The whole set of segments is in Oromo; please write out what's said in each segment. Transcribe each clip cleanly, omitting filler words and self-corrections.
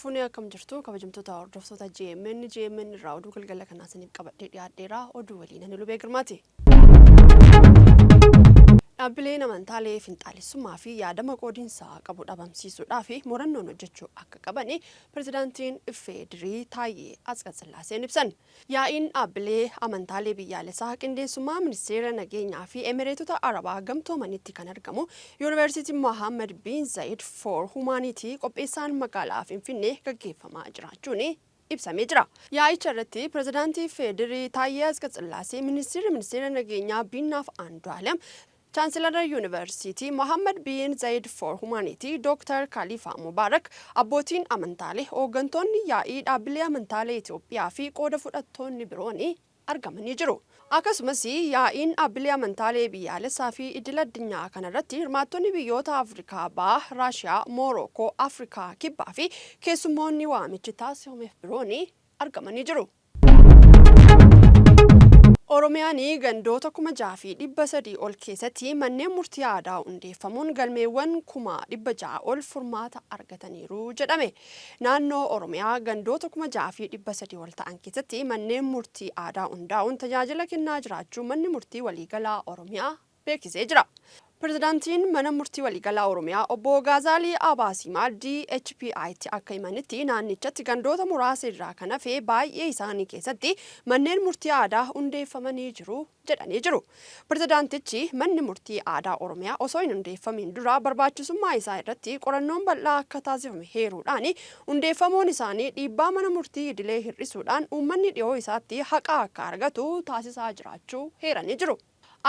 Fuunee akkam jirtu kabajamtoota hordoftoota GMN GMN irraa oduu galgala kanaa isiniif qabadhee dhiyaadheera. Oduu waliin ani Lubee Girmaati. Dhaabbileen amantaalee finxaalessummaa fi yaadama qoodiinsaa qabu dhabamsiisuudhaa fi murannoon hojjechuu akka qabani pirezidaantiin FDRI Taayyee Atsqatsillaaseen ibsan. Yaa'iin dhaabbilee amantaalee biyyaalessaa qindeessummaa Ministeera Nageenyaa fi Emireetota Arabaa Gamtoomanitti kan argamu Yuunivarsiitii Mohaammed Biin Zayid for Humaaniitii qopheessaan magaalaa Finfinnee gaggeeffamaa jiraachuun ibsamee jira. Yaa'icha irratti pirezidaantii FDRI Taayyee Atsqatsillaasee, Ministeerri Ministeera Nageenyaa Biinnaaf Andu'aalem, Chaansilara Yuunivarsiitii Mohaammed Biin Zayid for Humaaniitii Dooktar Kaaliifaa Mubaarak, abbootiin amantaalee, hooggantoonni yaa'ii dhaabbilee amantaalee Itoophiyaa fi qooda fudhattoonni biroon argamanii jiru. Akkasumas yaa'iin dhaabbilee amantaalee biyyaalessaa fi idil addunyaa kanarratti hirmaattonni biyyoota Afrikaa Bahaa, Raashiyaa, Moorookoo, Afrikaa Kibbaa fi keessummoonni waamichi taasifameef biroon argamanii jiru. Oromiyaan gandoota 6,300 ol keessatti manneen murtii aadaa hundeeffamuun galmeewwan 600,000 ol furmaata argataniiru jedhame. Naannoo Oromiyaa gandoota 6,300 ol ta'an keessatti manneen murtii aadaa hundaa'uun tajaajila kennaa jiraachuu manni murtii waliigalaa Oromiyaa beeksisee jira. Pirezidaantiin mana murtii waliigalaa Oromiyaa obbo Gaazaalii Abaasimaa DHPI'tti akka himanitti naannichatti gandoota muraasa irraa kan hafe baay'ee isaanii keessatti manneen murtii aadaa hundeeffamanii jiru jedhanii jiru. Pirezidaantichi manni murtii aadaa Oromiyaa osoo hin hundeeffamin dura barbaachisummaa isaa irratti qorannoon bal'aa akka taasifame heeruudhaan hundeeffamuun isaanii dhiibbaa mana murtii idilee hir'isuudhaan uummanni dhiyoo isaatti haqa akka argatu taasisaa jiraachuu heeranii jiru.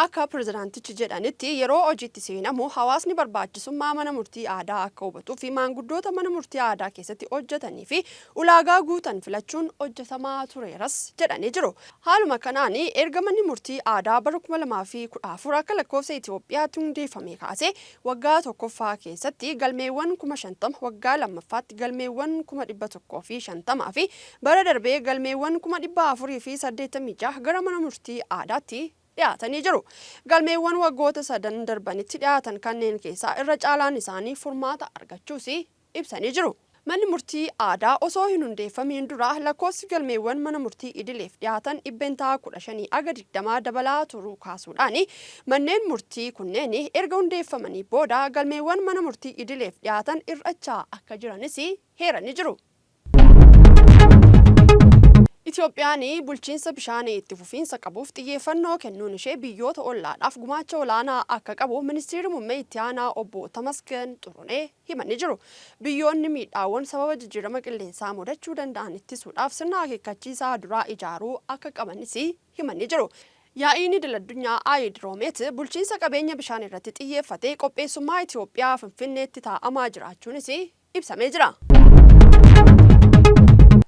Akka pirezidaantichi jedhanitti yeroo hojiitti seenamu hawaasni barbaachisummaa mana murtii aadaa akka hubatuu fi maanguddoota mana murtii aadaa keessatti hojjetanii fi ulaagaa guutan filachuun hojjetamaa tureeras jedhanii jiru. Haaluma kanaan erga manni murtii aadaa bara 2014 akka lakkoofsa Itoophiyaatti hundeeffame kaasee waggaa tokkoffaa keessatti galmeewwan 50,000, waggaa lammaffaatti galmeewwan 150,000 fi bara darbee galmeewwan 486,000 gara mana murtii aadaatti dhiyaatanii jiru. Galmeewwan waggoota sadan darbanitti dhiyaatan kanneen keessaa irra caalaan isaanii furmaata argachuus ibsanii jiru. Manni murtii aadaa osoo hin hundeeffamiin dura lakkoofsi galmeewwan mana murtii idileef dhiyaatan 15% haga 20 dabalaa turuu kaasuudhaan manneen murtii kunneen erga hundeeffamanii booda galmeewwan mana murtii idileef dhiyaatan hir'achaa akka jiranis heeranii jiru. Itoophiyaan bulchiinsa bishaanii itti fufiinsa qabuuf xiyyeeffannoo kennuun ishee biyyoota ollaadhaaf gumaacha olaanaa akka qabu ministeerri muummee itti aanaa obbo Tamasgeen Xurunee himanii jiru. Biyyoonni miidhaawwan sababa jijjiirama qilleensaa mudachuu danda'an ittisuudhaaf sirna akeekkachiisaa duraa ijaaruu akka qabanis himanii jiru. Yaa'iin idil addunyaa Hydromet bulchiinsa qabeenya bishaan irratti xiyyeeffate qopheessummaa Itoophiyaa Finfinneetti taa'amaa jiraachuunis ibsamee jira.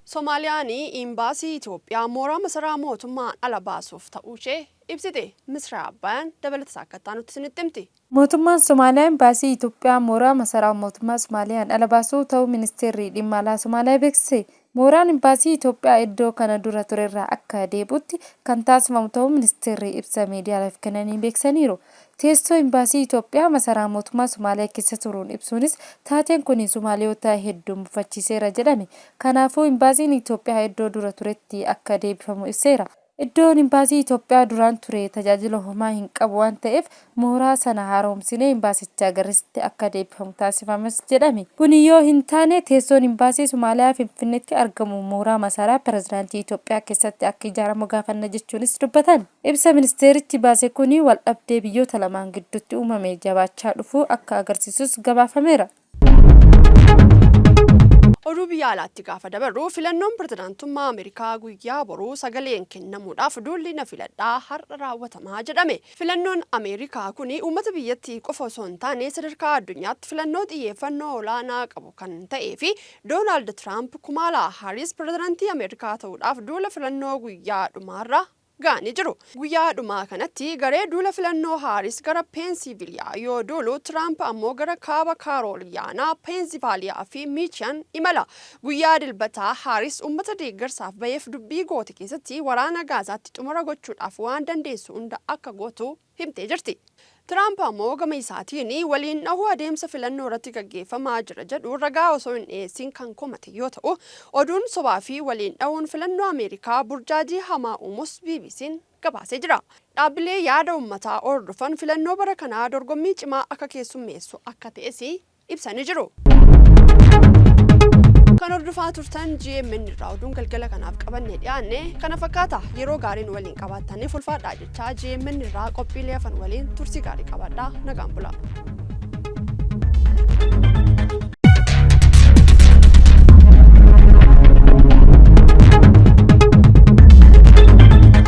Somaaliyaan imbaasii Itoophiyaa mooraa masaraa mootummaan ala baasuuf ta'uu ishee ibsite. Misraa Abbaayaan dabalata akkataa nutti isinitti himti. Mootummaan Somaaliyaa imbaasii Itoophiyaa mooraa masaraa mootummaa Somaaliyaan ala baasuu ta'uu ministeerri dhimma alaa Somaaliyaa beeksise. Mooraan imbaasii Itoophiyaa iddoo kana dura turerraa akka deebi'utti kan taasifamu ta'uu ministeerri ibsa miidiyaaleef kennaniin beeksisaniiru. Teessoo imbaasii Itoophiyaa masaraa mootummaa Somaaliyaa keessa turuun ibsuunis taateen kun Somaaliyoota hedduu mufachiiseera jedhame. Kanaafuu imbaasiin Itoophiyaa iddoo dura turetti akka deebifamu ibseera. Iddoon imbaasii Itoophiyaa duraan ture tajaajila homaa hin qabu waan ta'eef mooraa sana haaromsinee imbaasicha garasitti akka deebifamu taasifamas jedhame. Kuni yoo hin taane teessoon imbaasii Somaaliyaa Finfinneetti argamu mooraa masaraa pirezidaantii Itoophiyaa keessatti akka ijaaramu gaafanna jechuunis dubbatan. Ibsa ministeerichi baase kuni waldhabdee biyyoota lamaan gidduutti uumame jabaachaa dhufuu akka agarsiisus gabaafameera. Oduu biyya alaatti gaafa dabarru filannoon pirezidaantummaa Ameerikaa guyyaa boruu sagaleen kennamuudhaaf duulli na filadhaa har'a raawwatamaa jedhame. Filannoon Ameerikaa kun uummata biyyattii qofa osoo hin taane sadarkaa addunyaatti filannoo xiyyeeffannoo olaanaa qabu kan ta'ee fi Doonaald Tiraamp Kumaalaa Haaris pirezidaantii Ameerikaa ta'uudhaaf duula filannoo guyyaa dhumaarra ga'anii jiru. Guyyaa dhumaa kanatti garee duula filannoo Haaris gara Peensiiviliyaa yoo duulu Tiraamp ammoo gara kaaba Kaarooliyaanaa, Peensivaaliyaa fi Miichiyan imala. Guyyaa dilbataa Haaris uummata deeggarsaaf baheef dubbii goote keessatti waraana Gaazaatti xumura gochuudhaaf waan dandeessu hunda akka gootu Himtee jirti. Tiraamp ammoo gama isaatiin waliin dhahuu adeemsa filannoo irratti gaggeeffamaa jira jedhu ragaa osoo hin dhiyeessin kan komate yoo ta'u, oduun sobaa fi waliin dhahuun filannoo Ameerikaa burjaajii hamaa uumuus BBC'n gabaasee jira. Dhaabbilee yaada uummataa hordofan filannoo bara kanaa dorgommii cimaa akka keessummeessu akka ta'es ibsanii jiru. Kan hordofaa turtan GMN irraa oduun galgala kanaaf qabannee dhiyaanne kana fakkaata. Yeroo gaariin waliin qabaattaniif ulfaadhaa jechaa, GMN irraa qophiilee hafan waliin turtii gaarii qabaadhaa, nagaan bulaa.